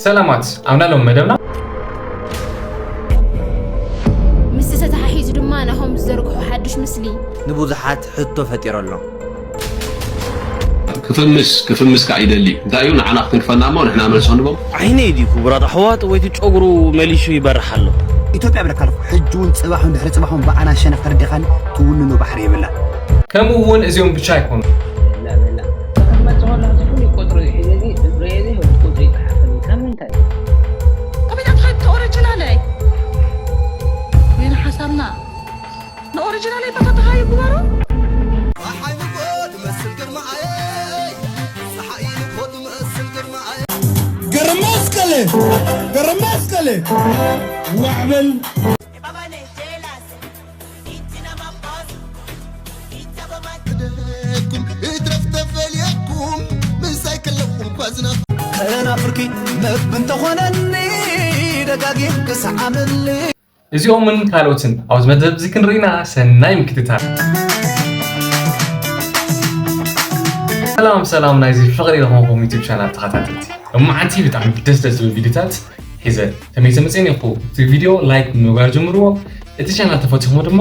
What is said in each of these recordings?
ሰላማት ኣብና ሎም መደብና ምስዚ ተተሓሒዙ ድማ ናሆም ዝዘርግሖ ሓዱሽ ምስሊ ንብዙሓት ሕቶ ፈጢሩ ኣሎ። ክፍምስ ክፍምስ ከዓ ይደሊ እንታይ እዩ ንዓና ክትንክፈና እሞ ንሕና መልሲ ክንቦም ዓይነይ ድዩ ክቡራት ኣሕዋት ወይቲ ጨጉሩ መሊሱ ይበርሕ ኣሎ። ኢትዮጵያ ብለካ ኣለኹ ሕጂ እውን ፅባሕ ድሕሪ ፅባሕ እውን ብኣና ሸነኽ ተረዲኻኒ ትውንኖ ባሕሪ የብላ ከምኡ እውን እዚኦም ብቻ ኣይኮኑ ተቐመጥ ዝኾነ ሕዚ ኩሉ ቁፅሪ ሒዘ እዚ ቁፅሪ ሒዘ ቁፅሪ ይፅሓፈኒ ካብ ምንታይ ከመይ ትኸድ ኦሪጂናለይ ወይን ሓሳብና ንኦሪጂናለይ በታ ተሃዩ ግበሩ ገረመስቀለ ገረመስቀለ ዋዕበል እትረፍ ተፈልየኩም ምሳይ ከለኹም ኳዝና ከናፍርኪ መግቢ እንተኾነኒ ደጋጊም ክሰዓመኒ እዚኦምን ካልኦትን ኣብዚ መደብ እዚ ክንርኢና ሰናይ ምክትታል ሰላም ሰላም ናይዚ ፍቕሪ ዝኾንኩም ዩቱብ ቻናል ተኸታተልቲ እማዓንቲ ብጣዕሚ ደስ ደስ ዝብል ቪዲዮታት ሒዘ ተመይተ መፅን ኢኹ እቲ ቪዲዮ ላይክ ብምግባር ጀምርዎ እቲ ቻናል ተፈቲኹሞ ድማ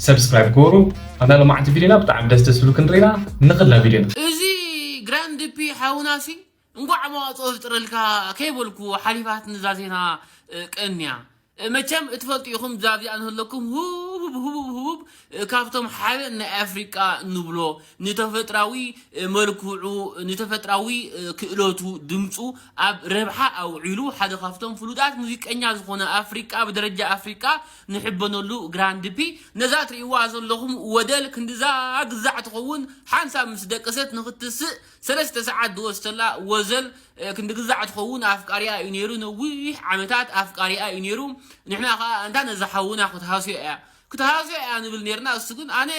ሰብስክራይብ ግበሩ ኣብና ሎማዓንቲ ቪዲዮና ብጣዕሚ ደስ ደስ ዝብሉ ክንርኢና ንኽላ ቪዲዮና እዚ ግራንድ ፒ ሓውናሲ እንኳዕ መዋፅኦ ፍጥረልካ ከይበልኩ ሓሊፋት ንዛ ዜና ቀንያ መቸም እትፈልጡ ኢኹም ዛዚኣ ንህለኩም ህቡብ ህቡብ ህቡብ ካብቶም ሓበን ናይ ኣፍሪቃ ንብሎ ንተፈጥራዊ መልክዑ ንተፈጥራዊ ክእለቱ ድምፁ ኣብ ረብሓ ኣውዒሉ ሓደ ካብቶም ፍሉጣት ሙዚቀኛ ዝኾነ ኣፍሪቃ ብደረጃ ኣፍሪቃ ንሕበነሉ ግራንድ ፒ ነዛ ትርእይዋ ዘለኹም ወደል ክንድዛ ግዛዕ ትኸውን ሓንሳብ ምስ ደቀሰት ንኽትስእ ሰለስተ ሰዓት ዝወሰላ ወዘል ክንዲ ግዛዕ ትኸውን ኣፍቃሪኣ እዩ ነይሩ ነዊሕ ዓመታት ኣፍቃሪኣ እዩ ነይሩ ንሕና ከዓ እንታ ነዛ ሓውና ክትሃስዮ እያ ክትሃስዮ እያ ንብል ነርና እሱ ግን ኣነ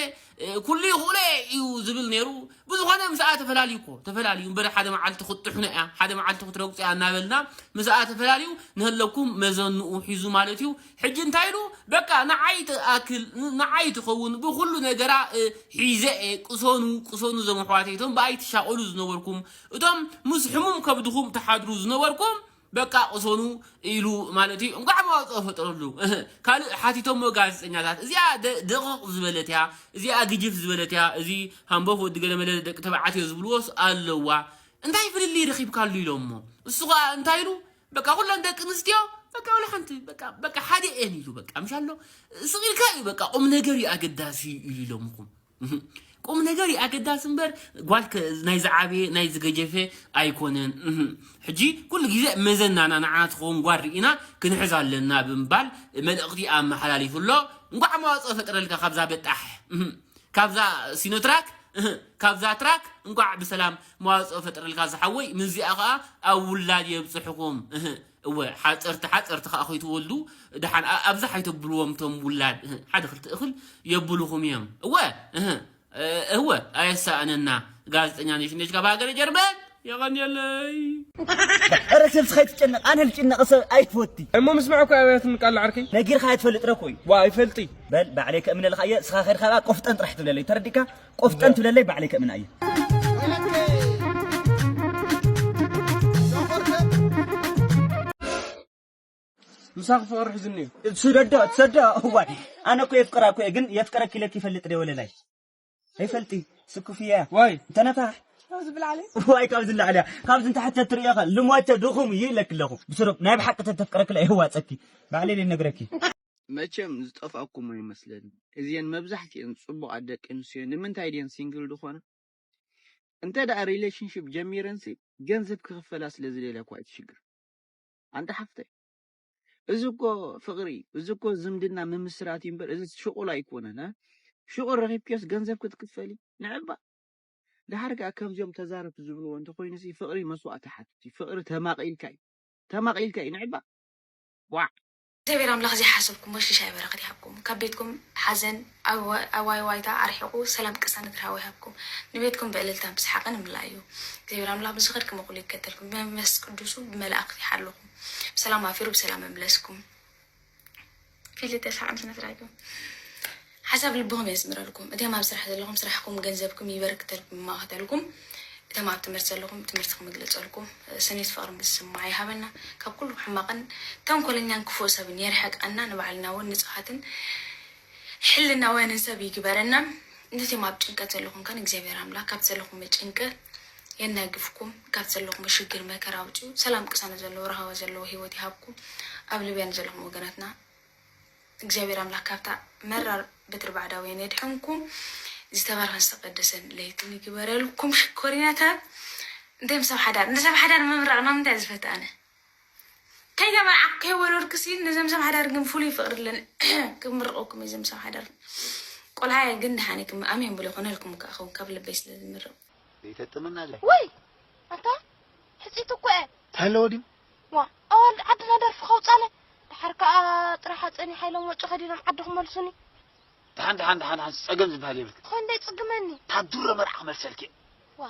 ኩሉ ይኽእሎ እዩ ዝብል ነይሩ ብዝኾነ ምስኣ ተፈላልዩ እኮ ተፈላልዩ እምበር ሓደ መዓልቲ ክትጥሕኖ እያ ሓደ መዓልቲ ክትረግፁ እያ እናበልና ምስኣ ተፈላልዩ ንህለኩም መዘንኡ ሒዙ ማለት እዩ ሕጂ እንታይ ኢሉ በቃ ንዓይ ትኣክል ንዓይ ትኸውን ብኩሉ ነገራ ሒዘ እየ ቅሰኑ ቅሰኑ ዘመሕዋተይ እቶም ብኣይ ትሻቐሉ ዝነበርኩም እቶም ምስ ሕሙም ከብድኹም ትሓድሩ ዝነበርኩም በቃ ቅሰኑ ኢሉ ማለት እዩ እንኳዕ መዋፅኦ ፈጠረሉ ካልእ ሓቲቶሞ ጋዜጠኛታት እዚኣ ደቕቕ ዝበለት እያ እዚኣ ግጅፍ ዝበለት እያ እዚ ሃምቦፍ ወዲ ገለመለ ደቂ ተባዕትዮ ዝብልዎስ ኣለዋ እንታይ ፍልልይ ረኺብካሉ ኢሎሞ እሱ ከዓ እንታይ ኢሉ በቃ ኩለን ደቂ ኣንስትዮ በቃ ወላ ሓንቲ በቃ በቃ ሓደ እየን ኢሉ በቃ ምሽ ኣሎ ስቕ ኢልካ እዩ በቃ ቁም ነገር እዩ ኣገዳሲ ኢሉ ኢሎምኹም ቁም ነገር እዩ ኣገዳሲ እምበር ጓል ናይ ዝዓበየ ናይ ዝገጀፈ ኣይኮነን ሕጂ ኩሉ ግዜ መዘናና ንዓና ትኸውን ጓል ርኢና ክንሕዝ ኣለና ብምባል መልእኽቲ ኣመሓላሊፉ ኣሎ እንኳዕ መዋፅኦ ፈጠረልካ ካብዛ በጣሕ ካብዛ ሲኖትራክ ካብዛ ትራክ እንኳዕ ብሰላም መዋፅኦ ፈጠረልካ ዝሓወይ ምስዚኣ ከዓ ኣብ ውላድ የብፅሕኹም እወ ሓፀርቲ ሓፀርቲ ከዓ ከይትወልዱ ደሓን ኣብዛ ሓይተብልዎም ቶም ውላድ ሓደ ክልተ እኽል የብልኹም እዮም እወ እወ ኣየሳእነና ጋዜጠኛ ነሽነሽ ካብ ሃገረ ጀርመን የቐንየለይ ኧረ ሰብስ ከይትጨነቕ ኣነ ልጭነቕ ሰብ ኣይትፈቲ እሞ ምስማዕ እኮ ኣብያት ምቃል ዓርከይ ነጊርካ ኣይትፈልጥ ረኮ እዩ ዋ ይፈልጢ በል ባዕለይ ከእምነልካ እየ ስኻ ኸድካ ቆፍጠን ጥራሕ ትብለለይ ተረዲካ ቆፍጠን ትብለለይ ባዕለይ ከእምና እየ ምሳኺ ፍቕሪ ሒዙኒ እዩ ስደዶ ትሰዶ እዋይ ኣነ እኮ የፍቅራ እኮ እየ ግን የፍቅረኪ ኢለኪ ይፈልጥ ደ ወለላይ ኣይፈልጢ ስኩፍያ ዋይ ተነፋሕ ዋይ ካብ ዝላዕልያ ካብዚ ንታሕተ ትርእዮ ከ ልሞተ ድኹም እዩ ኢለኪ ኣለኹ ብስሩብ ናይ ብሓቂ ተተፍቅረኪ ላ የዋፀኪ ባዕለይ ልነግረኪ መቸም ዝጠፍኣኩም ኣይመስለኒ እዚአን መብዛሕትአን ፅቡቓት ደቂ ኣንስትዮ ንምንታይ ድየን ሲንግል ዝኾና እንተ ደኣ ሪሌሽንሽፕ ጀሚረንሲ ገንዘብ ክኽፈላ ስለ ዝደልያ እኳ እዩ እቲ ሽግር ኣንታ ሓፍተይ እዚ እኮ ፍቕሪ እዚ እኮ ዝምድና ምምስራት እዩ እምበር እዚ ሽቑል ኣይኮነን እ ሽቑል ረኺብክዮስ ገንዘብ ክትክፈሊ ንዕባ ደሓር ከኣ ከምዚኦም ተዛረብቲ ዝብልዎ እንተኾይኑ ሲ ፍቕሪ መስዋእቲ ሓትት እዩ ፍቕሪ ተማቒልካ እዩ ተማቒልካ እዩ ንዕባ ዋዕ እግዚኣብሔር ኣምላኽ ዘይሓሰብኩሞ ሽሻይ በረኸት ይሃብኩም። ካብ ቤትኩም ሓዘን፣ ኣዋይ ዋይታ ኣርሒቑ ሰላም ቅሳነት ርሃዊ ይሃብኩም። ንቤትኩም ብእልልታን ብስሓቕን ይምላእ እዩ። እግዚኣብሔር ኣምላኽ ብዝኸድክሞ ኩሉ ይከተልኩም። ብመንፈስ ቅዱሱ ብመላእኽቱ ይሓልኹም። ብሰላም ኣፊሩ ብሰላም ይምለስኩም። ፊልተ ሰዓም ስነ ስርዓት ሓሳብ ልብኹም የስምረልኩም። እቶም ኣብ ስራሕ ዘለኹም ስራሕኩም ገንዘብኩም ይበርክተልኩም ይማኸተልኩም። እቶም ኣብ ትምህርቲ ዘለኹም ትምህርትኹም ይግለጸልኩም። ስኒት ፍቕሪ ምስማዕ ይሃበና። ካብ ኩሉ ሕማቕን ተንኮለኛን ክፉእ ሰብን የርሕቀና። ንባዕልና እውን ንጹሃትን ሕልናውያንን ሰብ ይግበረና። ነቶም ኣብ ጭንቀት ዘለኹም ከን እግዚኣብሔር ኣምላኽ ካብ ዘለኹም ጭንቀት የናግፍኩም፣ ካብ ዘለኹም ሽግር መከራ ኣውፅኡ። ሰላም ቅሳነ ዘለዎ ረሃዋ ዘለዎ ህይወት ይሃብኩም። ኣብ ሊብያን ዘለኹም ወገናትና እግዚኣብሔር ኣምላኽ ካብታ መራር በትሪ ባዕዳውያን የድሕንኩም። ዝተባረኸን ዝተቀደሰን ለይትን ይግበረልኩም። ሽኮሪናታት። እንተ ምስ ሰብ ሓዳር እንተ ሰብ ሓዳር ምምራቕ ናብ ምንታይ ዝፈትኣነ? ከይተመርዓኹ ከይወለድኩ ሲ ነዞም ሰብ ሓዳር ግን ፍሉይ ፍቕሪ ኣለኒ። ክምርቐኩም እየ እዞም ሰብ ሓዳር። ቆልዓ ግን ደሓን እየ ክም-፣ ኣሜን ብሎ ይኾነልኩም ከኣ ኸውን ካብ ልበይ ስለ ዝምርቕ። ዘይተጥምና ኣለ። ወይ ኣንታ ሕፂት እኮ እየ። ታለዎ ድዩ? ዋ ኣዋልድ ዓድና ደርፊ ከውፃነ። ድሓር ከዓ ጥራሕ ኣፀኒሓ ኢሎም ወጪ ከዲኖም ዓዲ ክመልሱኒ። ደሓን ደሓን ደሓን ደሓን ጸገም ዝበሃል የብልክ። ኾንደ ይፅግመኒ። ታዱረ መርዓ ክመልሰልክ እየ። ዋ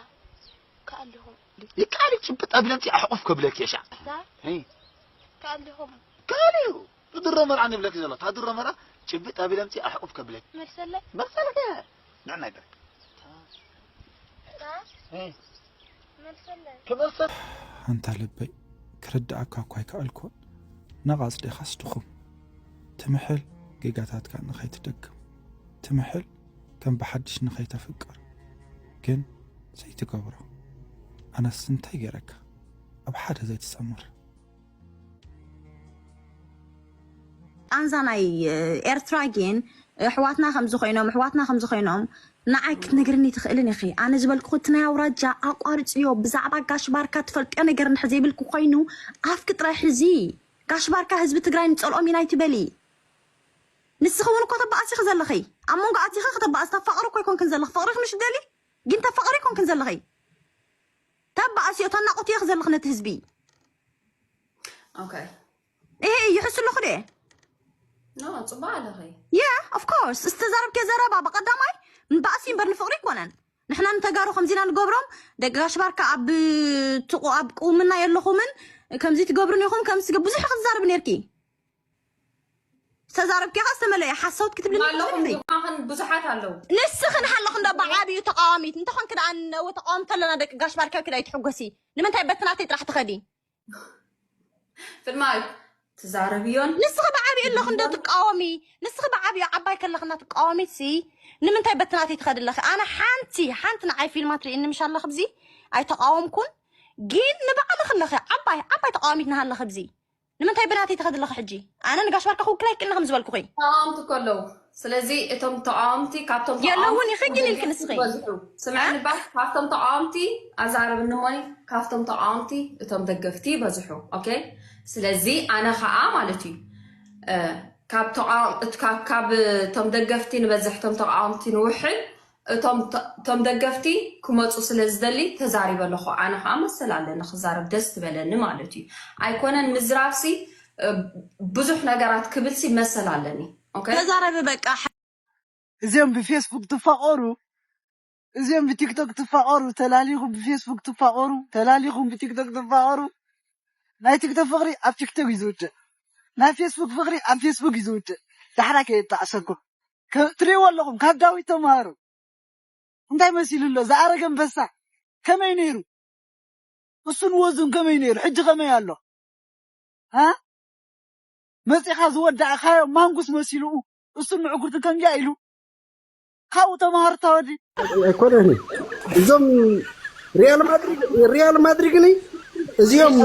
ከኣሊኹም። ይቃሊ ጭብጥ ኣቢለምፂ ኣሕቁፍ ከብለክ እየ ሻዕ። ዳ ይ ከኣሊኹም። ከኣሊ እዩ። ድሮ መርዓ ንብለክ ዘሎ። ታዱረ መርዓ ጭብጥ ኣቢለምፂ ኣሕቁፍ ከብለክ። መልሰለይ። መሰልክ እየ። ንዕናይ በል። ዳ መልሰለይ። ክመልሰል። ኣንታ ልበይ ክርድኣካ እኳ ኣይከኣልኩን። ነቓጽ ዲኻስ ድኹም? ትምሕል ጌጋታትካ ንኸይትደግም። ትምሕል ከም ብሓድሽ ንኸይተፍቅር። ግን ዘይትገብሮ። ኣነስ እንታይ ገይረካ? ኣብ ሓደ ዘይትጸምር። ቃንዛ ናይ ኤርትራ ግን ኣሕዋትና ከምዚ ኮይኖም ኣሕዋትና ከምዚ ኮይኖም ንዓይ ክትነግርኒ ትኽእልን ኢኺ። ኣነ ዝበልኩ እቲ ናይ ኣውራጃ ኣቋርፅዮ። ብዛዕባ ጋሽ ባርካ ትፈልጥዮ ነገር እንድሕር ዘይብልኪ ኮይኑ ኣፍኪ ጥራይ ሕዚ። ጋሽ ባርካ ህዝቢ ትግራይ ንፀልኦም ኢና ኣይትበሊ። ንስኺ እውን እኮ ተባኣሲ ኢኺ ዘለኺ። ኣብ መንጎ ኣቲኺ ከተባኣሲ ተፋቕሪ እኮ ኣይኮንክን ዘለኺ። ፍቕሪ ኢኺ ምሽ ትደሊ ግን ተፋቕሪ ኣይኮንክን ዘለኺ። ተባኣስዮ ተናቑትዮ ኢኺ ዘለኺ ነቲ ህዝቢ። Okay. ይሄ ይሕሱ ኣለኹ ድየ? No, ጽቡቕ ኣለኺ። Yeah, of course። ዝተዛረብክዮ ዘረባ ብቐዳማይ ንባእሲ እምበር ንፍቕሪ ኣይኮነን። ንሕና ንተጋሩ ከምዚና ንገብሮም ደቂ ጋሽ ባርካ ኣብ ትቑ ኣብ ቅውምና የለኹምን ከምዚ ትገብሩን ኢኹም ከምዚ ትገ- ብዙሕ ኢኺ ትዛረቢ ነርኪ። ዝተዛረብክዮ ከኣ ዝተመለየ ሓሳውት ክትብልኒ ኣለኹም ትኽእሊ። ድኳኽን ብዙሓት ኣለዉ። ንስኺ ንሃለኹ እንዶ ብዓብዩ ተቃዋሚት እንተኾንኪ ደኣ ነዊ ተቃወምቲ ኣለና ደቂ ጋሽ ባርካ ኢልኪ ዶ ኣይትሕጎሲ? ንምንታይ በቲ ናተይ ጥራሕ ትኸዲ? ፍልማይ ትዛረብዮን ንስኺ ብዓብዩ ኣለኹ እንዶ ትቃወሚ ንስኺ ብዓብዩ ዓባይ ከለኽና ትቃወሚት ሲ ንምንታይ በቲ ናተይ ትኸዲ ኣለኺ ኣነ ሓንቲ ሓንቲ ንዓይ ፊልማ ትርእኒ ምሽ ኣለኺ ብዚ ኣይተቃወምኩን ግን ንባዕልኺ ኣለኺ ዓባይ ዓባይ ተቃዋሚት ንሃለኺ ብዚ ንምንታይ ብናተይ ትኸዲ ኣለኺ ሕጂ ኣነ ንጋሽ ባርካ ክውክል ኣይክእልን ከም ዝበልኩኺ ተቃወምቲ እኮ ኣለዉ ስለዚ እቶም ተቃወምቲ ካብቶም የለውን ኢኺ ግን ኢልኪ ንስኺ በዝሑ ስምዕኒ ባር ካብቶም ተቃወምቲ ኣዛረብኒ እሞኒ ካብቶም ተቃወምቲ እቶም ደገፍቲ ይበዝሑ okay ስለዚ ኣነ ከዓ ማለት እዩ ካብ ተቃወም ካብ እቶም ደገፍቲ ንበዝሕ እቶም ተቃወምቲ ንውሕድ እቶም እቶም ደገፍቲ ክመፁ ስለ ዝደሊ ተዛሪበ ኣለኹ ኣነ ከዓ መሰል ኣለኒ ክዛረብ ደስ ትበለኒ ማለት እዩ ኣይኮነን ምዝራብሲ ብዙሕ ነገራት ክብልሲ መሰል ኣለኒ okay ተዛረቢ በቃ እዚኦም ብፌስቡክ ትፋቐሩ እዚኦም ብቲክቶክ ትፋቐሩ ተላሊኹም ብፌስቡክ ትፋቐሩ ተላሊኹም ብቲክቶክ ትፋቐሩ ናይ ቲክቶክ ፍቕሪ ኣብ ቲክቶክ እዩ ዝውድእ ናይ ፌስቡክ ፍቕሪ ኣብ ፌስቡክ እዩ ዝውድእ ዳሕራ ከየጣዕሰኩም ትሪእዎ ኣለኹም ካብ ዳዊት ተምሃሩ እንታይ መሲሉ ኣሎ ዝኣረገ ኣንበሳ ከመይ ነይሩ እሱን ወዙን ከመይ ነይሩ ሕጂ ከመይ ኣሎ እ መፂኻ ዝወዳእኻዮ ማንጉስ መሲሉ እሱን ምዕጉርቲ ከምዚኣ ኢሉ ካብኡ ተምሃር ታወዲ ኣይኮነን እዞም ሪያል ማድሪድ ሪያል ማድሪድ ኒ እዚኦም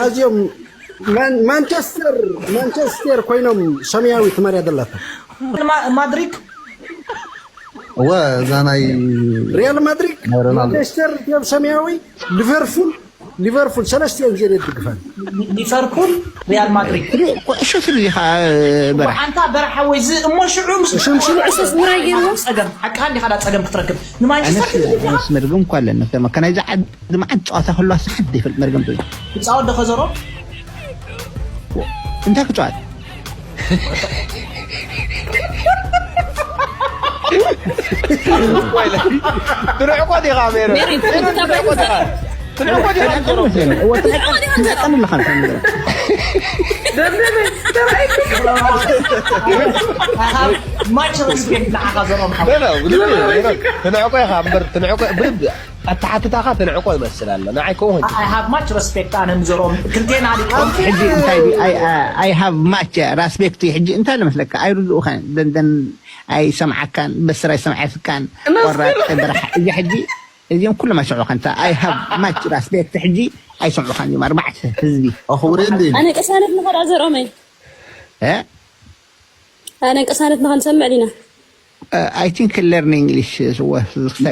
እዚኦም ማንቸስተር ማንቸስተር ኮይኖም ሰማያዊ ትመርያ ዘለታ ማድሪድ እወ እዛ ናይ ሪያል ማድሪድ ማንቸስተር እዮም ሰማያዊ ሊቨርፑል ሊቨርፑል ሰለስቲኦም ዜሮ ይድግፈን ሊቨርፑል ሪያል ማድሪድ ኩዕሾ ትርኢ ኢኻ በራሕ ኣንታ በራሕ ወይ እዚ እሞ ሽዑ ምስ ሽምሽም ዕሱስ ውራይ ገይርዎ ጸገም ሓቃ እንዲኻ ዳ ጸገም ክትረክብ ንማንቸስተር ኣነስ መርግም እኳ ኣለኒ ከመ ከናይ ዝዓድ ዝመዓድ ጸዋታ ከሎ ኣስሓት ዘይፈልጥ መርገም ትብል ይጻወት ዶ ከዘሮ እንታይ ክጻወት ትንዕቆ ዲኻ ሜሮ ትንዕቆ ዲኻ ትንዕቆ ዲኻ ማች ሪስፔክት ንዓኻ ዘሮም ትንዕቆ ኢኻ እምበር ትንዕቆ ብልብ ኣተሓትታኻ ተንዕቆ ይመስል ኣሎ። ንዓይ ከምኡ ሕጂ። I have much respect ኣነ ንዘሮም ክልቴና ሊቆም ሕጂ እንታይ I have much respect ሕጂ እንታይ ለመስለካ ኣይርድኡኸን ደንደን ኣይሰምዓካን በስር ኣይሰምዓትካን ቆራጥ በራሕ እዚ ሕጂ እዚኦም ኩሎም ኣይሰምዑኻን I have much respect ሕጂ ኣይሰምዑኻን እዮም ኣርባዕተ ህዝቢ ኣነ ቅሳነት ንኸዳ ዘሮመይ ኣነ ቅሳነት ንኸንሰምዕ ዲና I think learn English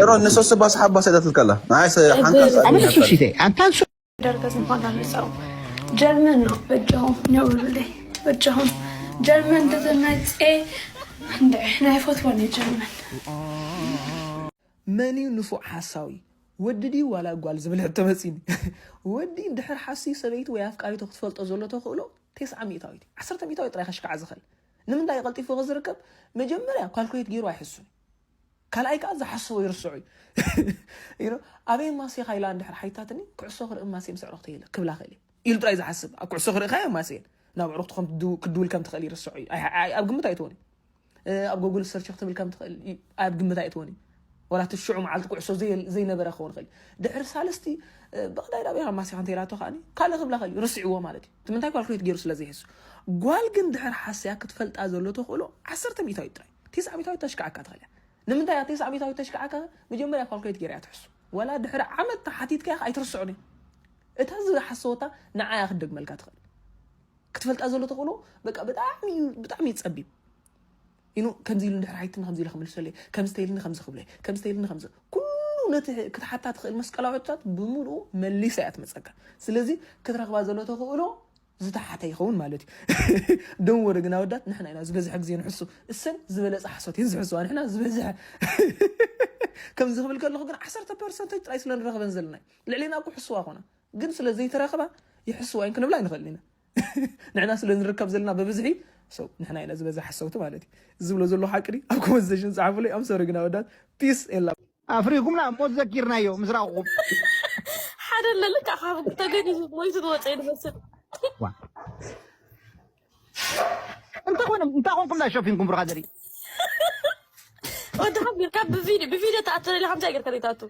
ሮ ንሶስ ባስ ሓባ ሰዳትልከላ ንዓይ ሓንካ ኣመለሱ ሽተይ ኣንታን ደርገ ዝባል ኣነጻው ጀርመን ነው በጃኹም ነውሩለይ በጃኹም ጀርመን እንተተመጼ እንድዒ ናይ ፈትወን ጀርመን መን እዩ ንፉዕ ሓሳዊ ወዲ ድዩ ዋላ ጓል ዝብል ሕቶ መፂኒ ወዲ እንድሕር ሓስዩ ሰበይቲ ወይ ኣፍቃሪቶ ክትፈልጦ ዘሎ ተኽእሎ ተስዓ ሚእታዊት እዩ ዓሰርተ ሚእታዊት ጥራይ ከሽክዓ ዝኽእል ንምንታይ ቀልጢፉ ዝርከብ መጀመርያ ኳልኩሌት ገይሩ ኣይሕሱን ካልኣይ ከዓ ዝሓሰቦ ይርስዑ እዩ ኣበይ ማሴኻ ኢላ እንድሕር ሓይታትኒ ኩዕሶ ክርኢ ማሴ ምስ ኣዕሩኽተይ ኢለ ክብላ ክእል እዩ ኢሉ ጥራይ ዝሓስብ ኣብ ኩዕሶ ክርእኻዮ ማሴ ናብ ኣዕሩኽቱ ከም ክትድውል ከም ትኽእል ይርስዑ እዩ ኣብ ግምት ኣይትኾን እዩ ኣብ ጎግል ሰርች ክትብል ከም ትኽእል ኣብ ግምት ኣይትኾን እዩ ወላ እቲ ሽዑ መዓልቲ ኩዕሶ ዘይነበረ ክኸውን ይኽእል ድሕሪ ሳልስቲ ብቕዳይ ዳበይ ካብ ማሴኻ እንተኢላቶ ከዓ ካልእ ክብላ ክእል እዩ ርስዕዎ ማለት እዩ እቲ ምንታይ ኳልኩሌት ገይሩ ስለ ዘይሕሱ ጓል ግን ድሕር ሓስያ ክትፈልጣ ዘሎ ተኽእሎ ዓሰርተ ሚእታዊት ጥራይ ቴስዓ ሚእታዊት ተሽክዓካ ትኽእል እያ ንምንታይ እያ ቴስዓ ሚእታዊት ተሽክዓካ መጀመርያ ኳልኩሌት ገይራ እያ ትሕሱ ወላ ድሕሪ ዓመት ተሓቲትካያ ኣይትርስዑን እያ እታ ዝሓሰወታ ንዓያ ክትደግመልካ ትኽእል ክትፈልጣ ዘሎ ተኽእሎ በቃ ብጣዕሚ እዩ ብጣዕሚ እዩ ጸቢብ ኢኑ ከምዚ ኢሉ እንድሕር ሓይትኒ ከምዚ ኢለ ክምልሰለይ ከምዚ ተይልኒ ከምዚ ክብለይ ከምዚ ተይልኒ ከምዚ ኩሉ ነቲ ክትሓታ ትኽእል መስቀላዊ ሕቶታት ብምሉኡ መሊሳ እያ ትመፀካ ስለዚ ክትረኽባ ዘሎ ተኽእሎ ዝተሓተ ይኸውን ማለት እዩ ደንወሪ ግን ኣወዳት ንሕና ኢና ዝበዝሐ ግዜ ንሕሱ እሰን ዝበለፀ ሓሶት እየን ዝሕስዋ ንሕና ዝበዝሐ ከምዚ ክብል ከለኹ ግን ዓሰርተ ፐርሰንቶች ጥራይ ስለ ንረኽበን ዘለና ልዕሌና ክሕስዋ ኮና ግን ስለ ዘይተረኽባ ይሕስዋ እየን ክንብላ ኣይንኽእልን ኢና ንሕና ስለ ንርከብ ዘለና ብብዝሒ ሰው ንሕና ኢና ዝበዝሕ ሓሰውቲ ማለት እዩ ዝብሎ ዘሎ ሓቂ ድዩ ኣብ ኮመንት ሴሽን ጸሓፉለይ ኣም ሶሪ ግን ኣወዳት ፒስ ኤላ ኣፍሪኩምና እሞ ዘኪርናዮ ምስ ረኣኹም ሓደ ኣለልካ ካብ ተገዲሱ ሞይቱ ዝወፀ ይመስል እንታይ ኮይኖም እንታይ ኮንኩም ዳ ሾፒንኩም ብራዘሪ ወዲ ሓቢርካ ብቪድዮ ብቪድዮ ተኣተለለ ከምዚ ገርካ ሪታቱ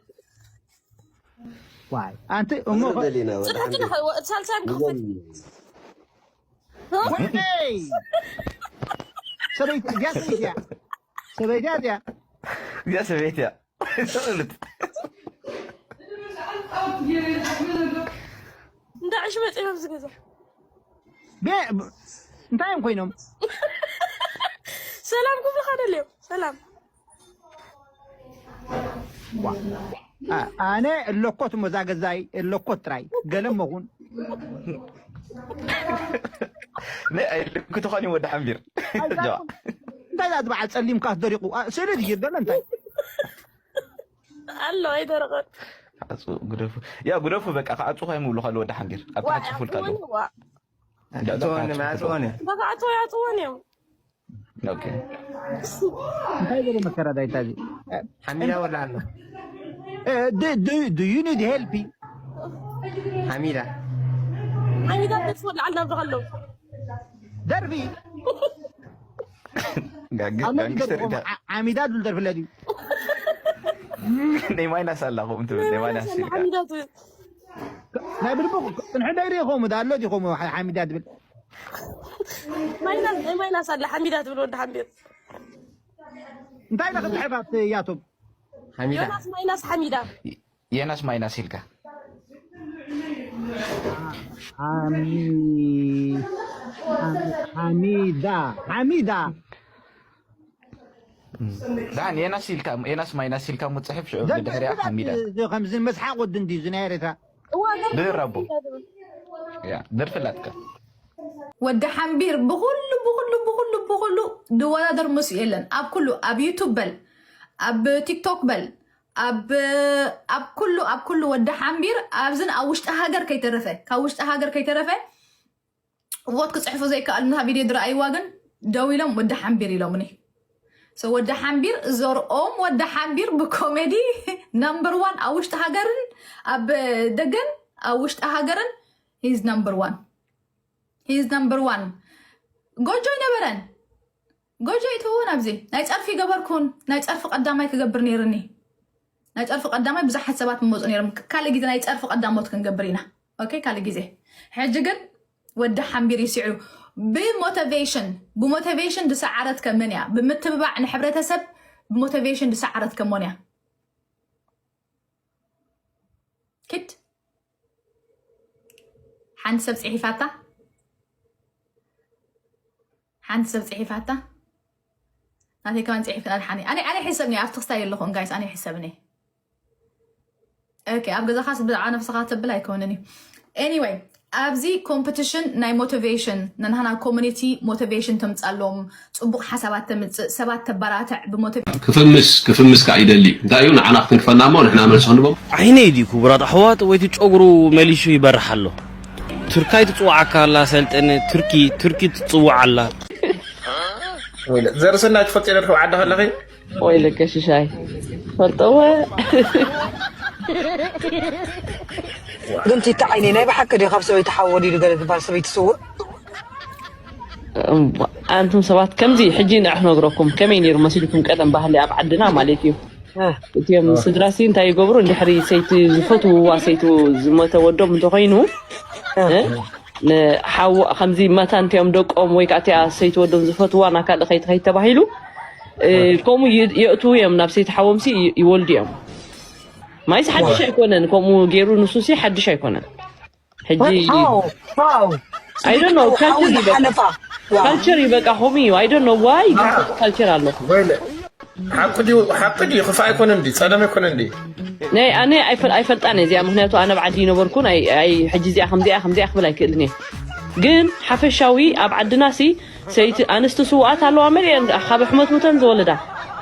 ዋይ ኣንቲ እሞ ሳልሳይ ክኸፍት ሰበይቲ እዚኣ ሰበይቲ እያ ሰበይቲ እያ እዚኣ እዚኣ ሰበይቲ እያ ትቕልጥ እንዳዕሽ መፂኦም ዝገዛ እንታይ እዮም ኮይኖም ሰላም ክብሉኻ ደልዮም ሰላም ኣነ እለኮት እሞ እዛ ገዛይ እለኮት ጥራይ ገለ መኹን ክትኾን እዩ ወዲ ሓንቢር እንታይ ዛ ዝበዓል ፀሊም ካስ ደሪቁ ስእሊ ድይር ገለ እንታይ ኣሎ ኣይደረቐን ግደፉ ያ ግደፉ በቃ ክዓፁ ካይምብሉ ካሉ ወዲ ሓንቢር ኣብ ትሓፅፉልካ ኣለዉ ትኾን ትኾን በቃ ኣቶ ያጥወን እዮም እንታይ ገለ መከራ ዳይታ እዚ ሓሚዳ ወላ ኣሎ do you need help ሓሚዳ ሓሚዳ ተስወል ዓልና ብኸለው ደርፊ ጋንግስተር ዓሚዳ ድብል ደርፊ ለድዩ ናይ ማይናስ ኣላ ከምኡ ትብል ናይ ማይናስ ኢልካ ሓሚዳ ትብል ናይ ብልቡ ጽንሒ ዳይሪ ይኸሙ ዳ ኣሎ ዲኸሙ ሓሚዳ ድብል ማይናስ ናይ ማይናስ ኣላ ሓሚዳ ትብል ወዲ ሓሚድ እንታይ ኢለ ክትሕባት ያቶም ሓሚዳ ዮናስ ማይናስ ሓሚዳ የናስ ማይናስ ኢልካ ሓሚዳ ሓሚዳ ዳን የናስ ኢልካ የናስ ማይናስ ኢልካ ሙጽሕፍ ሽዑ ብድሕሪያ ሓሚዳ ከምዚ መስሓቅ ወዲ እንዲ እዚ ናይ ኤርትራ ድራቦ ያ ደርፍላትካ ወዲ ሓንቢር ብኩሉ ብኩሉ ብኩሉ ብኩሉ ድወዳደር ምስ የለን ኣብ ኩሉ ኣብ ዩቱብ በል ኣብ ቲክቶክ በል ኣብ ኣብ ኩሉ ኣብ ኩሉ ወዲ ሓንቢር ኣብዝን ኣብ ውሽጢ ሃገር ከይተረፈ ካብ ውሽጢ ሃገር ከይተረፈ ዎት ክፅሕፉ ዘይከኣሉ ነታ ቪድዮ ዝረኣይዋ ግን ደው ኢሎም ወዲ ሓንቢር ኢሎምኒ so ወዲ ሓንቢር ዘርኦም ወዲ ሓንቢር ብኮሜዲ number one ኣብ ውሽጢ ሃገርን ኣብ ደገን ኣብ ውሽጢ ሃገርን he's number one he's number one ጎጆ ኣይነበረን ጎጆ ይትውን ኣብዚ ናይ ፀርፊ ገበርኩን ናይ ፀርፊ ቀዳማይ ክገብር ነይርኒ ናይ ጸርፊ ቀዳማይ ብዙሓት ሰባት ምመፁ ነይሮም። ካልእ ግዜ ናይ ጸርፊ ቀዳሞት ክንገብር ኢና። ኦኬ፣ ካልእ ግዜ። ሕጂ ግን ወዲ ሓምቢር ይስዕሩ። ብሞቲቬሽን፣ ብሞቲቬሽን ዝሰዓረት ከመን እያ? ብምትብባዕ ንሕብረተሰብ ብሞቲቬሽን ዝሰዓረት ከመን እያ? ኪድ። ሓንቲ ሰብ ጽሒፋታ። ሓንቲ ሰብ ጽሒፋታ። ናተይ ከማን ጽሒፍክን ኣድሓኒ። ኣነ፣ ኣነ ሕሰብኒ ኣብቲ ክስታይ ኣለኹን ጋይስ፣ ኣነ ሕሰብኒ። ኦኬ፣ ኣብ ገዛኻስ ብዛዕባ ነብስኻ ተብል ኣይኮነን እዩ። ኤኒወይ፣ ኣብዚ ኮምፒቲሽን ናይ ሞቲቬሽን፣ ንናህና ኮሚኒቲ ሞቲቬሽን ተምጻሎም፣ ጽቡቕ ሓሳባት ተምጽእ፣ ሰባት ተበራትዕ ብሞቲቬሽን። ክፍምስ፣ ክፍምስ ከኣ ይደሊ። እንታይ እዩ ንዓና ክትንክፈና እሞ ንሕና መልሲ ክንቦም። ዓይነይ ድዩ ክቡራት ኣሕዋት ወይ እቲ ጨጉሩ መሊሱ ይበርሕ ኣሎ? ቱርካይ ትጽዋዓካ ኣላ ሰልጠነ፣ ቱርኪ፣ ቱርኪ ትጽዋዕ ኣላ። ወይለ፣ ዘርሰናይ ትፈልጥ የለ ዓዲ ከለኺ? ወይለከ ሽሻይ። ፈልጠወ። ግን ቲታ ዓይነይ ናይ ብሓቂ ድዩ ካብ ሰበይቲ ሓው ወሊዱ ገለ ዝበሃል ሰበይቲ ስውእ? እም፣ ኣንቱም ሰባት ከምዚ ሕጂ ንዕ ክነግረኩም ከመይ ነይሩ መሲልኩም ቀደም ባህሊ ኣብ ዓድና ማለት እዩ። እ። እቲኦም ስድራሲ እንታይ ይገብሩ? እንድሕሪ ሰይቲ ዝፈትውዋ ሰይቲ ዝሞተ ወዶም እንተኾይኑ፣ እ። እ፣ ንሓው ከምዚ መታን እቲኦም ደቆም ወይ ከዓ እቲኣ ሰይቲ ወዶም ዝፈትዋ ናብ ካልእ ከይትኸይድ ተባሂሉ፣ እ፣ ከምኡ ይ-፣ የእትዉ እዮም ናብ ሰይቲ ሓዎም ሲ ይ-፣ ይወልዱ እዮም። ማይስ ሓድሽ ኣይኮነን፣ ከምኡ ገይሩ ንሱ ሲ ሓድሽ ኣይኮነን። ሕጂ How? How? I don't know, ካልቸር እዩ በቃ። ዝሓለፋ። ዋው። ካልቸር እዩ በቃ፣ ከምኡ እዩ። I don't know why፣ ግን ዋው። ካልቸር ኣሎ። ወይለ፣ ሓቂ ድዩ፣ ሓቂ ድዩ? ክፋእ ኣይኮነን ድዩ? ጸለም ኣይኮነን ድዩ? ናይ፣ ኣነ ኣይፈል-፣ ኣይፈልጣን እየ እዚኣ፣ ምኽንያቱ ኣነ ኣብ ዓዲ ይነበርኩን፣ ኣይ፣ ኣይ፣ ሕጂ እዚኣ ከምዚኣ፣ ከምዚኣ ክብል ኣይክእልን እየ። ግን ሓፈሻዊ ኣብ ዓድና ሲ ሰይቲ ኣንስቲ ስውኣት ኣለዋ መሊአን ካብ ኣሕመት ሙተን ዝወለዳ።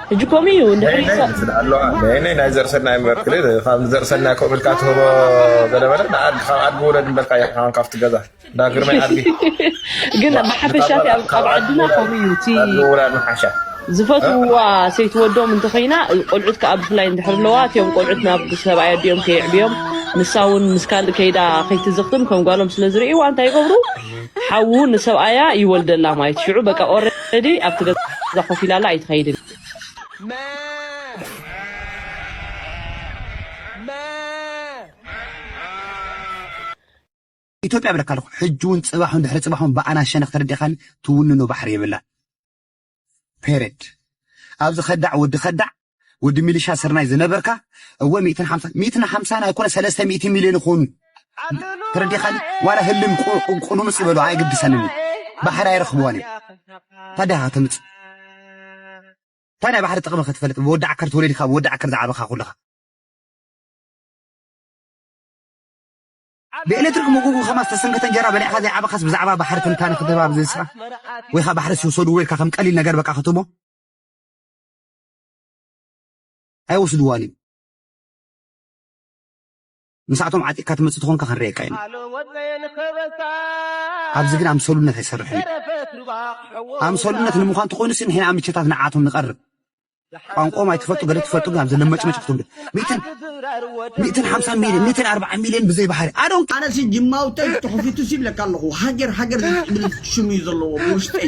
ሕጂ ከምኡ እዩ፣ እንድሕሪ ናይ፣ ናይ፣ ሰ- ስለ ኣለዋ። ናይ፣ ናይ፣ ናይ ዘርሰናይ እምበር ክልል፣ ካብ ዘርሰናይ ከምኡ ኢልካ ትህቦ ገለ በለ፣ ንኣድ-፣ ካብ ኣድጊ ውለድ እምበልካ እያ፣ ካብ፣ ካብቲ ገዛ። እንዳ ግርማይ ኣድጊ። ግን ዋ፣ ብሓፈሻ እቲ ኣብ፣ ካብ ኣብ ዓድና ኣድጊ ከምኡ እዩ፣ እቲ ኣድጊ ውላድ ምሓሻ። ዝፈትውዋ ሰይቲ ወዶም እንተኸይና፣ ቆልዑት ከኣ ብፍላይ እንድሕር ኣለዋ፣ እቲኦም ቆልዑት ናብ ሰብኣይ ኣዲኦም ከየዕብዮም፣ ንሳ እውን ምስ ካልእ ከይዳ ከይትዝኽትም ከም ጓሎም ስለ ዝርእይዋ እንታይ ይገብሩ? ሓዉ ንሰብኣያ ይወልደላ ማለት ሽዑ በቃ ኦረዲ ኣብቲ ገዛ ኮፍ ኢላ ኣላ ኣይትኸይድን። ኢትዮጵያ ብለካ ኣለኹ። ሕጂ እውን ጽባሕ እውን ድሕሪ ጽባሕ እውን ብኣና ሸነኽ ተረዲኻኒ ትውንኖ ባሕሪ የብላን። ፔሬድ። ኣብዚ ከዳዕ ወዲ ከዳዕ ወዲ ሚሊሻ ስርናይ ዝነበርካ እወ ሚእትን ሓምሳ፣ ሚእትን ሓምሳ ኣይኮነ ሰለስተ ሚእቲ ሚልዮን ይኾኑ። ተረዲኻኒ? ዋላ ህልም ቁ-፣ ቁ-፣ ቁኑምጽ ይበሉ ኣይግድሰንን። ባሕሪ ኣይረኽብዋን እዮም። ታዲያ ከተምጽእ እንታይ ናይ ባሕሪ ጥቕሚ ክትፈልጥ፣ ብወዲ ዓከር ተወሊድካ፣ ብወዲ ዓከር ዝዓበኻ ኩልኻ። ብኤሌክትሪክ መጎጎ ከማ ዝተሰንከተ እንጀራ በሊዕካ ዘይዓበኻስ ብዛዕባ ባሕሪ ትንታነ ክትህብ ኣብዚ ስራ? ወይ ኸዓ ባሕሪ ስውሰድዎ ኢልካ ከም ቀሊል ነገር በቃ ክትህቦ? ኣይወስድዋን እዩ። ምስኣቶም ዓጢቕካ ትመጽእ ተኾንካ ክንርእየካ ኢና። ኣብዚ ግን ኣምሰሉነት ኣይሰርሕን እዩ። ኣምሰሉነት ንምዃን ተኾይኑሲ ንሕና ኣብ ምቸታት ንዓቶም ንቐርብ። ቋንቋኦም ኣይትፈልጡ፣ ገለ ትፈልጡ፣ ግን ኣብዚ ለመጭመጭ ክትብሉ። ሚእትን፣ ሚእትን ሓምሳ ሚልዮን፣ ሚእትን ኣርባዓ ሚልዮን ብዘይ ባሕሪ። ኣዶን ኣነሲ ጅማውተይ ተኸፊቱ ሲብለካ ኣለኹ። ሃገር፣ ሃገር ዝብል ሽም እዩ ዘለዎ ብውሽጠይ።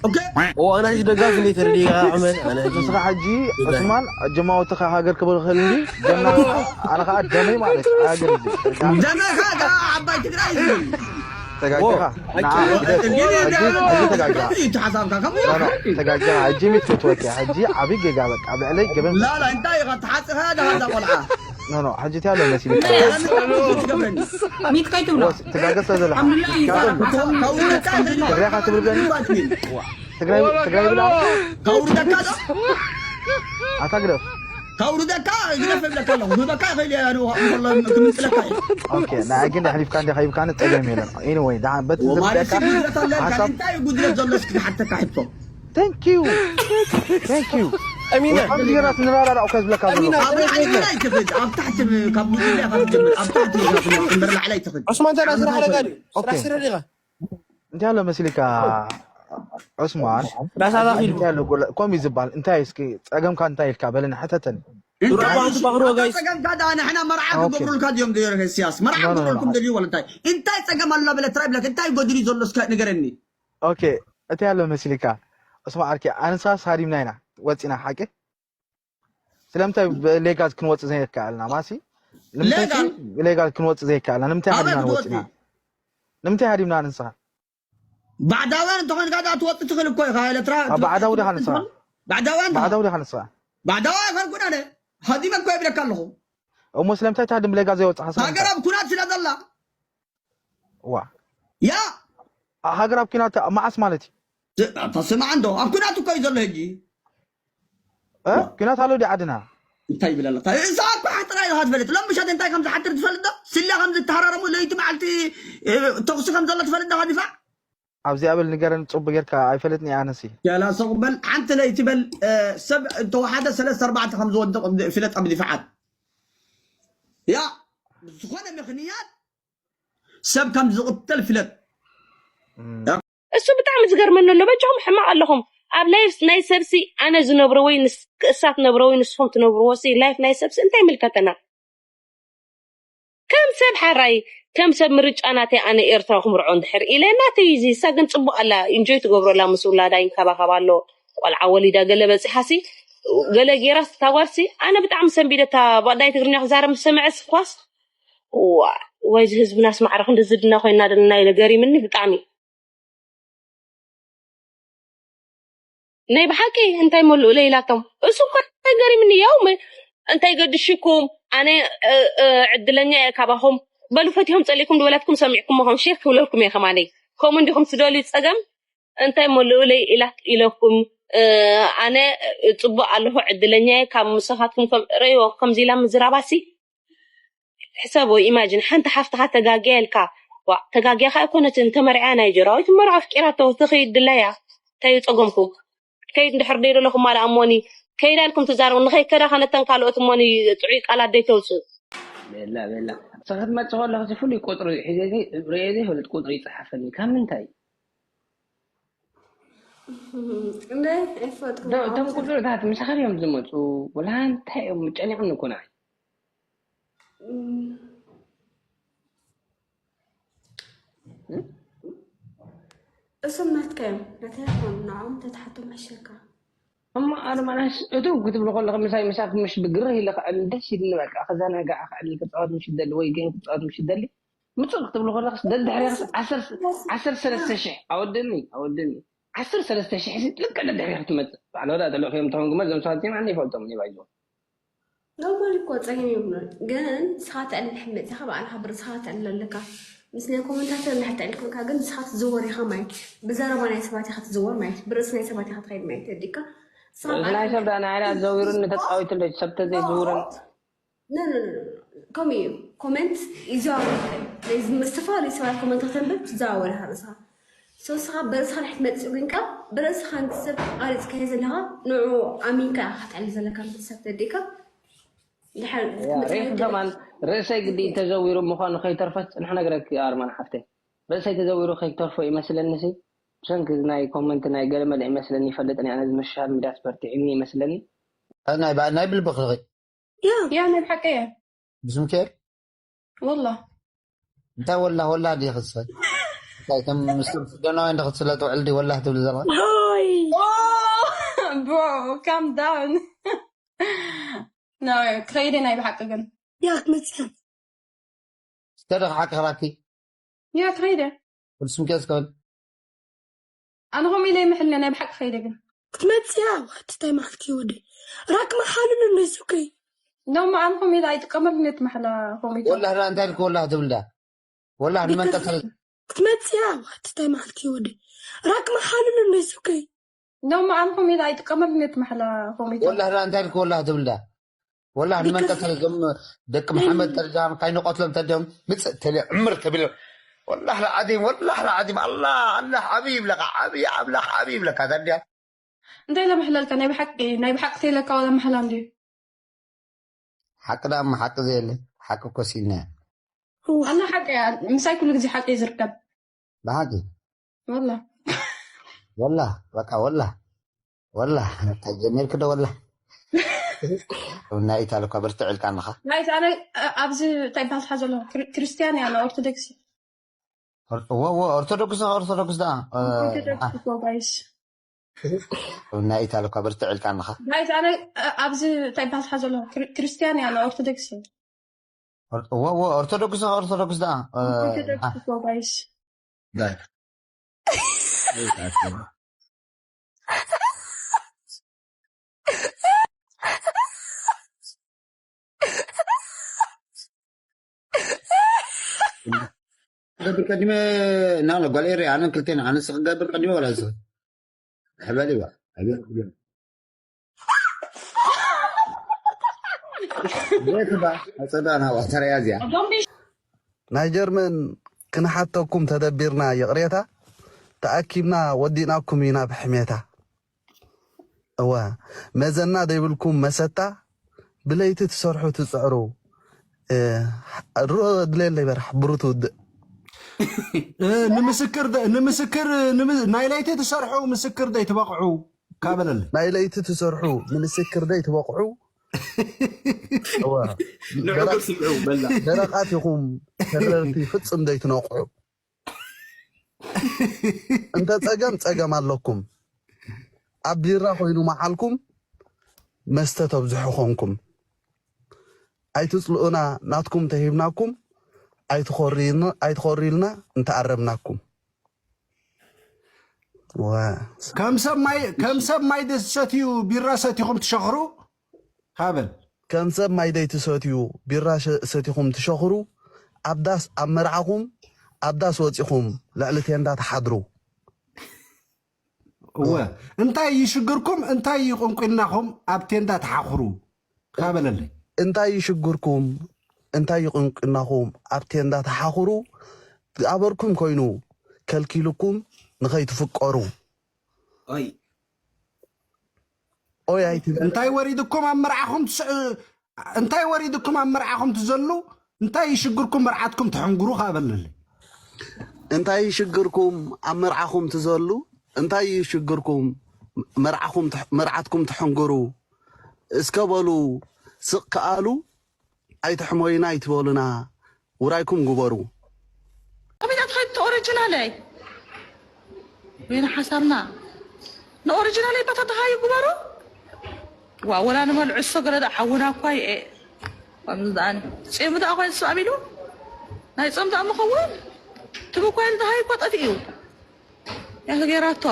ኦኬ? ኦ፣ ኣነ ሕጂ ደጋፊ እንዴ ተረዲኻ፣ ኣሕመድ? ኣነ ሕጂ ንስኻ ሕጂ ዑስማን ጀማውትኻ ሃገር ክብል ክእል እንዲ፣ ጀና ኣነ ኸዓ ደመይ ማለት እዩ፣ ሃገር እዩ። ደመኻ ኸዓ ዓባይ ትግራይ እዩ። ተጋጊኻ። ኦ፣ ንዓ፣ ሕጂ፣ ሕጂ ተጋጊኻ። ከምኡ እዩ ተሓሳብካ፣ ከምኡ እዩ። ኖ፣ ኖ፣ ተጋጊኻ። ሕጂ ሚት ክትወኪ፣ ሕጂ ዓብይ ጌጋ በቃ፣ ኣብ ልዕለይ ገበን ላ፣ ላ፣ እንታይ ኢኻ ተሓጽኻ ደኻ እዛ ቆልዓ? ኖ፣ ኖ፣ ሕጂ እንታይ ኣሎ መሲልካ? እንታይ ኢኻ ንስኻ ትገብረኒ? ሚት ከይትብሎ። ወስ-፣ ትጋገ ስለ ዘለኻ። ኣልሓምዱሊላህ እዩ። ትጋገ። ካብ፣ ካብ እውነትካ ትግርኛ ትግርኛ ትብል ብለኒ? ትግርኛ፣ ትግርኛ ይብል ኣለ? ካውርደካ ዶ? ኣታ ግደፍ። ካውርደካ ግደፍ እብለካ ኣለኹ። ክህበካ ይኽእል እየ፣ ኣነ እንከሎ ክምንጥለካ እየ። ኦኬ፣ ንዓይ ግን ኣሕሊፍካ እንዲኻ ሂብካኒ ጸገም የለን። ኤኒወይ፣ ደሓን በቲ ወማለት ዝርዳእካ ጉድለት ኣለካ፣ ሓሳብ እንታይ እዩ ጉድለት ዘሎ እስኪ ክሓተካ ሕቶ? Thank you። Thank you። ኣሚና። ከምዚ ጌርና ንረዳዳእ እኮ ዝብለካ ዘለኹ። ኣሚና። ኣብ ላዕሊ ግን ኣይትኽድ፣ ኣብ ታሕቲ ካብ ጉጅለ ኢኻ ትጀምር፣ ኣብ ታሕቲ ኢኻ ትጀምር፣ እምበር ላዕሊ ኣይትኽድ። ዑስማን፣ እንታይ ስራሕ ኣለካ ድዩ? ስራሕ ኦኬ። ስራሕ ዲኻ? እንታይ ኣሎ መሲልካ ዑስማን? ራሳታ ፊልም። እንታይ ኣሎ ጎላ-፣ ከምኡ እዩ ዝበሃል። እንታይ እስኪ ጸገምካ እንታይ ኢልካ በለኒ፣ ሕተተኒ። እንታይ ዱራባ እዩ? ትባኽሮ፣ ጋይስ። ጸገምካ ደኣ ንሕና መርዓ ኦኬ። ክገብሩልካ ድዮም ደዮ ኢሳያስ? መርዓ ኖ፣ ኖ፣ ኖ፣ ክገብሩልኩም ኖ። ደልዩ ወላ እንታይ? እንታይ ጸገም ኣሎ በለ ትራይ ብለክ፣ እንታይ ጎድሊ ዘሎ እስከ ንገረኒ። ኦኬ፣ እቲ ኣሎ መሲልካ። እስማ ዓርኪ፣ ኣንሳ ሳዲምና ኢና ወጺና፣ ሓቂ? ስለምንታይ ብሌጋል ክንወፅእ ዘይከኣልና? ማሲ ንምንታይ ሌጋል? ብሌጋል ክንወፅእ ዘይከኣልና? ንምንታይ ኣበይ ሃዲምና ክትወፅእ? ወፂና? ንምንታይ ሃዲምና ንስኻ? ባዕዳውያን እንተኾንካ ደኣ ትወፅእ ትኽእል እኮ ኢኻ። ኤርትራ ኣብ ባዕዳዊ ዲኻ ንስኻ? ባዕዳውያን ዲኻ? ባዕዳዊ ዲኻ ንስኻ? ባዕዳዊ ኣይኮንኩን ኣነ። ሃዲመ እኮ ይብለካ ኣለኹ። እሞ ስለምንታይ ታድም ብሌጋል ዘይወፅኻ? ስለምንታይ? ሃገር ኣብ ኩናት ስለ ዘላ። ዋ። ያ። ሃገር ኣብ ኩናት መዓስ ማለት እዩ? ስ-፣ ኣታ ስማዕ እንዶ፣ ኣብ ኩናት እኮ እዩ ዘሎ ሕጂ። እ? ኩናት ኣሎ ድዩ ዓድና? እንታይ ይብል ኣለካ? እዛ እኮ ሓጥራ ኢኻ ትፈልጥ። ሎም ምሸት እንታይ ከም ዝሓድር ትፈልጥ ዶ? ስለ ከም ዝተሃራረሙ ለይቲ መዓልቲ፣ እ፣ ተኹሲ ከም ዘሎ ትፈልጥ ዶ? ከዲፋ? ኣብዚ ኣበል ንገረን ጽቡቅ ጌርካ ኣይፈልጥን እየ ኣነሲ። ገላ ሰቕ በል፣ ሓንቲ ለይቲ በል፣ እ፣ ሰብ እንተወሓደ ሰለስተ ኣርባዕተ ከም ዝወድቕ ፍለጥ ኣብ ድፋዓት። ያ፣ ብዝኾነ ምኽንያት ሰብ ከም ዝቕተል ፍለጥ። እም። እሱ ብጣዕሚ ዝገርመኒ ኣሎ። በጃኹም ሕማቕ ኣለኹም። ኣብ ላይፍ ናይ ሰብሲ ኣነ ዝነብሮ ወይ ንስ-፣ ክእሳ ትነብሮ ወይ ንስኹም ትነብርዎ ሲ ላይፍ ናይ ሰብሲ እንታይ ይምልከተና? ከም ሰብ ሓራይ፣ ከም ሰብ ምርጫ ናተይ ኣነ ኤርትራ ክምርዖ እንድሕር ኢለ ናተይ እዩ። እሳ ግን ጽቡቕ ኣላ፣ ኢንጆይ ትገብሮ ኣላ፣ ምስ ውላዳ ይንከባኸባ ኣሎ። ቆልዓ ወሊዳ ገለ በጺሓሲ፣ ገለ ጌራስ እታ ጓልሲ፣ ኣነ ብጣዕሚ ሰንቢደ እታ ባዳይ ትግርኛ ክዛረብ ምስ ሰምዐስ ኳስ፣ ዋ፣ ወይ እዚ ህዝብናስ ማዕረ ክንዲ ዝድና ኮይና ደለና ኢለ ገሪምኒ ብጣዕሚ። ናይ ብሓቂ እንታይ መልኡ ለይላቶም? እሱ እኮ እንታይ ገሪምኒ ያው መ-፣ እንታይ ገድሽኩም? ኣነ፣ እ፣ እ፣ ዕድለኛ እየ ካባኹም። በሉ ፈቲኹም ጸሊእኩም ድወላትኩም ሰሚዕኩም ምኾን ሼር ክብለልኩም እየ ከማነይ። ከምኡ እንዲኹም ትደልዩ ጸገም እንታይ መልኡ ለይ ኢላት ኢለኩም። እ፣ ኣነ፣ እ፣ ጽቡቕ ኣለኹ ዕድለኛ እየ ካብ ምሳኻትኩም ከም ረእይዎ ከምዚ ኢላ ምዝራባሲ ሕሰቦ፣ ኢማጂን፣ ሓንቲ ሓፍትኻ ተጋግያ ኢልካ፣ ዋእ፣ ተጋግያ ከኣ ኣይኮነትን፣ ተመርዕያ ናይጀርያ፣ ወይ ትመርዖ ኣፍቂራቶ፣ ትኸይድ ድላያ፣ እንታይ እዩ ጸገምኩም? ከይድ እንድሕር ደይ ደለኹም ማለ ኣሞኒ፣ ከይዳ ኢልኩም ትዛረቡ፣ ንኸይከዳ ኸነተን ካልኦት እሞኒ ጥዑይ ቃላት ደይ ተውጽእ። ቤላ፣ ቤላ፣ ንስኺ ክትመጽእ ከለኺ እዚ ፍሉይ ቁጽሪ ሒዘ ዘይ-፣ ርእየ ዘይፈልጥ ቁጽሪ ይጸሓፈኒ፣ ካብ ምንታይ? እንደ ኣይፈጥሩ ዶ-፣ እቶም ቁጽርታት ምሳኻ ድዮም ዝመጹ? ወላ እንታይ እዮም? ጨኒቑኒ እኮ ንዓይ። እም። እም? እሶም ናትካ እዮም። ናተይ ኣይኮኑን። ንዕኦም ተትሓቶም ሕሸካ። እሞ ኣነ ማናስ እቱ ክትብሉ ከለኹ ምሳይ፣ ምሳኹም ምሽ ብግርህ ኢለ ክዕልል ደስ ኢልኒ። በቃ ክዘናጋዕ፣ ክዕልል ክጻወት ምሽ ደሊ ወይ ጌም ክጻወት ምሽ ደሊ። ምጽእ ክትብሉ ከለኽስ ደድሕሬኽስ ዓሰርተ፣ ዓሰርተ ሰለስተ ሽሕ ኣወድኒ፣ ኣወድኒ። ዓሰርተ ሰለስተ ሽሕ ሲ ልክዕ ደድሕሬኽ ትመጽእ። ባዕል ወዳ ተለኺዮም ተኾንኩመ እዞም ሰባት እዚኦም ኣነ ይፈልጦም እየ ባይዞ። ኖርማል እኮ ጸገም የብሉን። ግን ንስኻ ተዕልል ሕመጽ ኢኻ፣ ባዕልኻ ብርእስኻ ተዕልል ኣለካ። ምስ ናይ ኮመንታተር እንድሕር ተዕልል ኮንካ ግን ንስኻ ትዝወር ኢኻ ማለት። ብዘረባ ናይ ሰባት ኢኻ ትዝወር ማለት። ብርእሲ ናይ ሰባት ኢኻ ትኸይድ ማለት። ኣዲካ ንስኻ ርእሲ ናይ ባዕልኻ ሰብ ደኣ ንዓይ ደኣ ዘዊሩኒ ተጻዊቱ እንዶ ሰብ ተዘይዝውረኒ። ኖ፣ ኖ፣ ኖ፣ ኖ። ከምኡ እዩ። ኮመንት ይዘዋወር። ናይ ዝም-፣ ዝተፈላለዩ ሰባት ኮመንት ከተንብብ ትዘዋወር ኢኻ ርእስኻ። ሶ ንስኻ ብርእስኻ ድሕር ትመጽእ ኮይንካ፣ ብርእስኻ ነቲ ሰብ ኣሪጽካዮ ዘለኻ፣ ንዕኡ ኣሚንካ ኢኻ ክትዕልል ዘለካ ነቲ ሰብ ተዲካ። ድሓር ያ፣ ክትመጽእ ሪኢኺ ይደለ- ከማን ርእሰይ ግዲ ተዘዊሩ ምዃኑ ከይተርፈስ ጽንሕ ነግረኪ ኣርማን ሓፍተይ። ርእሰይ ተዘዊሩ ከይተርፎ ይመስለኒ ሲ። ብሰንኪ ናይ ኮመንት ናይ ገለ መለ ይመስለኒ ይፈልጥን እየ። ኣነ ዝመሻል ሚዳስ በርቲዕኒ ይመስለኒ። ናይ ባ-፣ ናይ ብልቢ ክልኺ። ያ። ያ፣ ናይ ብሓቂ እየ። ብስም ኬር? ወላ። እንታይ ወላ፣ ወላ ድየ ክስፈ? እንታይ ከም ምስቶም ስደናውያን ዶ ክትስለ ትውዕል ድዩ ወላ ትብል ዘላ? ኦይ። ኦ፣ ብሮ፣ ካም ዳውን። ኖ፣ ክኸይድ ናይ ብሓቂ ግን። ያ፣ ክትመጽእ። እስከ ዶ ክሓቅራኪ? ያ፣ ክኸይድ እየ። ብስም ኬር እስከ በል። ኣነ ከምኡ ኢለ ይምሕልነ፣ ናይ ብሓቂ ከይደ ግን። ክትመጽያ፣ ዋትታይ መዓልቲ ወደ። ራክ መሓልሉ እንደ ሱቀይ። ኖ፣ ማ-፣ ኣነ ከምኡ ኢለ ኣይጥቀመሉ ነት መሓላ ከምኡ ኢለ። ወላሂ ዳ እንታይ ኢልኩ ወላሂ ትብል ዳ? ወላሂ ንመን ቢከስ ቀተል? ክትመጽያ፣ ዋትታይ መዓልቲ ወደ። ራክ መሓልሉ እንደ ሱቀይ። ኖ፣ ማ-፣ ኣነ ከምኡ ኢለ ኣይጥቀመሉ ነት መሓላ ከምኡ ኢለ። ወላሂ ዳ እንታይ ኢልኩ ወላሂ ትብል ዳ? ወላሂ ንመን ቢከስ ቀተል? እዞም ደቂ ናይ መሓመድ ጠርጃም ካይንቆትሎም ተድዮም ምጽእ ተልዮ ዕምር ከቢሎም። ወላሂ ልዓዚም፣ ወላሂ ልዓዚም፣ ኣላህ፣ ኣላህ ዓብይ ይብለካ፣ ዓብይ ኣምላኽ ዓብይ ይብለካ፣ ታድያ። እንታይ ኢለ ምሕለልካ? ናይ ብሓቂ፣ ናይ ብሓቂ ተይለካ ዋላ ምሕላ እንድዩ። ሓቂ ደኣ እሞ ሓቂ ዘየለ፣ ሓቂ እኮ ሲና እያ። እዋ። ኣላ ሓቂ እያ፣ ምሳይ ኩሉ ግዜ ሓቂ እዩ ዝርከብ። ብሓቂ? ወላ። ወላ፣ በቃ ወላ። ወላ፣ እንታይ ጀሚርክ ዶ ወላ? ናይ ኢታሊ እኳ ብርትዕ ኢልካ ኣለኻ። ናይስ፣ ኣነ፣ እ፣ ኣብዚ እንታይ ይበሃል ትሓዞ ኣለኹ? ክሪ-፣ ክርስትያን እያ፣ ኣነ ኦርቶዶክስ። ኦር-፣ እዎ፣ እዎ፣ ኦርቶዶክስ፣ ኦርቶዶክስ ደኣ፣ እ፣ ኦርቶዶክስ እኮ፣ ጋይስ። ናይ ኢታሊ እኳ ብርትዕ ኢልካ ኣለኻ። ጋይስ፣ ኣነ፣ እ፣ ኣብዚ እንታይ ይበሃል፣ ሓ ዘሎ ክሪ-፣ ክርስትያን እያ፣ ኣነ ኦርቶዶክስ እየ። ኦር-፣ እዎ፣ እዎ፣ ኦርቶዶክስ፣ ኦርቶዶክስ ደኣ፣ እ፣ ኦርቶዶክስ ሃ። እኮ ጋይስ። ዳይ። ክገብር ቀዲመ፣ እና ጓል ኤሪ፣ ኣነ ክልቴን፣ ኣነስ ክገብር ቀዲመ ወላ ስ-፣ ሕበል ይባ፣ ሕበል ይባ። ዘይክባ፣ ኣጸዳ ናዋ፣ ተረያ እዚኣ። ናይ ጀርመን ክንሓተኩም ተደቢርና ይቕሬታ፣ ተኣኪብና ወዲእናኩም ኢና ብሕሜታ። እወ፣ መዘና ዘይብልኩም መሰታ፣ ብለይቲ ትሰርሑ ትጽዕሩ። እ፣ ርኦ ድሌለይ በራሕ፣ ብሩ ትውድእ። እ፣ ንምስክር ደ-፣ ንምስክር፣ ንምስ-፣ ናይ ለይቲ ትሰርሑ ምስክር ደይትበቕዑ፣ ካበለለይ። ናይ ለይቲ ትሰርሑ ንምስክር ደይትበቕዑ። እወ፣ ንዕኡ ደረቕ-፣ ስምዑ፣ በላ። ደረቓት ኢኹም፣ ተረርቲ ፍጽም ደይትነቕዑ። እንተ ጸገም፣ ጸገም ኣለኩም። ኣብ ቢራ ኮይኑ መዓልኩም መስተ ተብዝሑ ኾንኩም። ኣይትጽልኡና፣ ናትኩም ተሂብናኩም፣ ኣይትኾርዩና፣ ኣይትኾርዩልና እንተኣረምናኩም። ወ-፣ ከም ሰብ ማይ፣ ከም ሰብ ማይ ደስ ሰትዩ ቢራ ሰቲኹም ትሸኽሩ? ሃበል። ከም ሰብ ማይ ደይትሰትዩ፣ ቢራ ሸ-፣ ሰቲኹም ትሸኽሩ፣ ኣብ ዳስ፣ ኣብ መርዓኹም፣ ኣብ ዳስ ወጺኹም ልዕሊ ቴንዳ ትሓድሩ። እወ። እንታይ ይሽግርኩም? እንታይ ይቕንቁናኹም ኣብ ቴንዳ ትሓኽሩ? ካበለለይ። እንታይ ይሽግርኩም? እንታይ ይቕንቁናኹም ኣብ ቴንዳ ትሓኽሩ? ዝኣበርኩም ኮይኑ ከልኪሉኩም ንኸይትፍቀሩ። ኦይ። ኦይ ኣይትበል። እንታይ ወሪድኩም ኣብ መርዓኹም ትስ-፣ እንታይ ወሪድኩም ኣብ መርዓኹም ትዘሉ? እንታይ ይሽግርኩም መርዓትኩም ትሕንግሩ? ካበለለይ። እንታይ ይሽግርኩም ኣብ መርዓኹም ትዘሉ? እንታይ ይሽግርኩም መርዓኹም ትሕ-፣ መርዓትኩም ትሕንግሩ? እስከ በሉ ስቕ ከኣሉ ኣይትሕመዩና ኣይትበሉና። ውራይኩም ግበሩ። ኣቤት ኣትኸይድ ኦሪጂናለይ። ወይኒ ሓሳብና ንኦሪጂናለይ ባታ ተሃዩ ግበሩ። ዋ፣ ወላ ንመልዑ እሶ ገለ ደኣ ሓውና እኳ ይኤ። ከምዚ ደኣ ኒ-፣ ጺም ደኣ ኮይኑ ሰብ ኣቢሉ። ናይ ጾም ደኣ ምኸውን። ትም እኳ ኢሉ ተሃዩ እኳ ጠፊኡ። ያ ጌራቶ።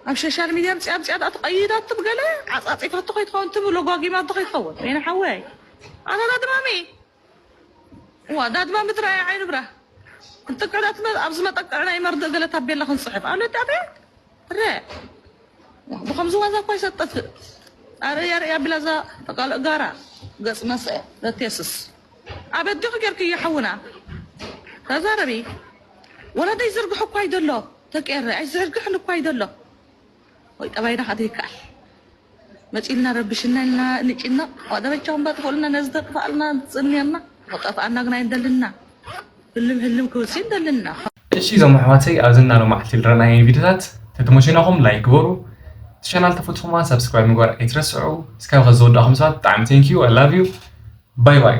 ኣብ ሶሻል ሚድያ ምጽያ፣ ምጽያ ደኣ ተቐይዳቶ ብገለ ዓጻጺፋቶ ከይትኸውን ትም ለጓጊማቶ ከይትኸውን። ወይኒ ሓወይ። ኣታ ዳድማሚ። ዋ፣ ዳድማ ምድራ እያ ዓይኒ ብራ። እንጥቅዕ ዳትመ-፣ ኣብዚ መጠቅዕ ናይ መርድእ ገለ ታቤላ ክንጽሕፍ። ኣሎ ዳቤ? ረ። ዋ፣ ብኸምዚ ዋዛ እኳ ይሰጠፍ። ኣረ፣ ኣረ፣ ኣቢላ እዛ ተቃልዕ ጋራ። ገጽ መስአ፣ ዘቴስስ። ኣበዲኹ ጌርክዮ ሓውና። ተዛረቢ። ወላ ደይዝርግሕ እኳ እዩ ዘሎ። ተቀየረ፣ ኣይዝርግሕን እኳ እዩ ዘሎ። ወይ ጠባይና ከኣ ዘይከኣል። መጺልና ረብሽና ኢልና ንጭነቕ፣ ዋደበቻውን ባጥፎልና ነዚ ተጥፋኣልና ንጽንየና፣ ወጠፍኣና ግና ይንደልና። ህልም ህልም ክብልሲ ይንደልና። እሺ፣ እዞም ኣሕዋተይ፣ ኣብዚ እና ሎማዓልቲ ዝረኣናዮ ቪድዮታት ተተመችናኹም ላይክ ግበሩ። እቲ ቻናል ተፈትኹማ ሳብስክራይብ ምግባር ኣይትረስዑ። እስካብ ከዚ ዝወዳእኹም ሰባት ብጣዕሚ thank you፣ I love you። ባይ ባይ።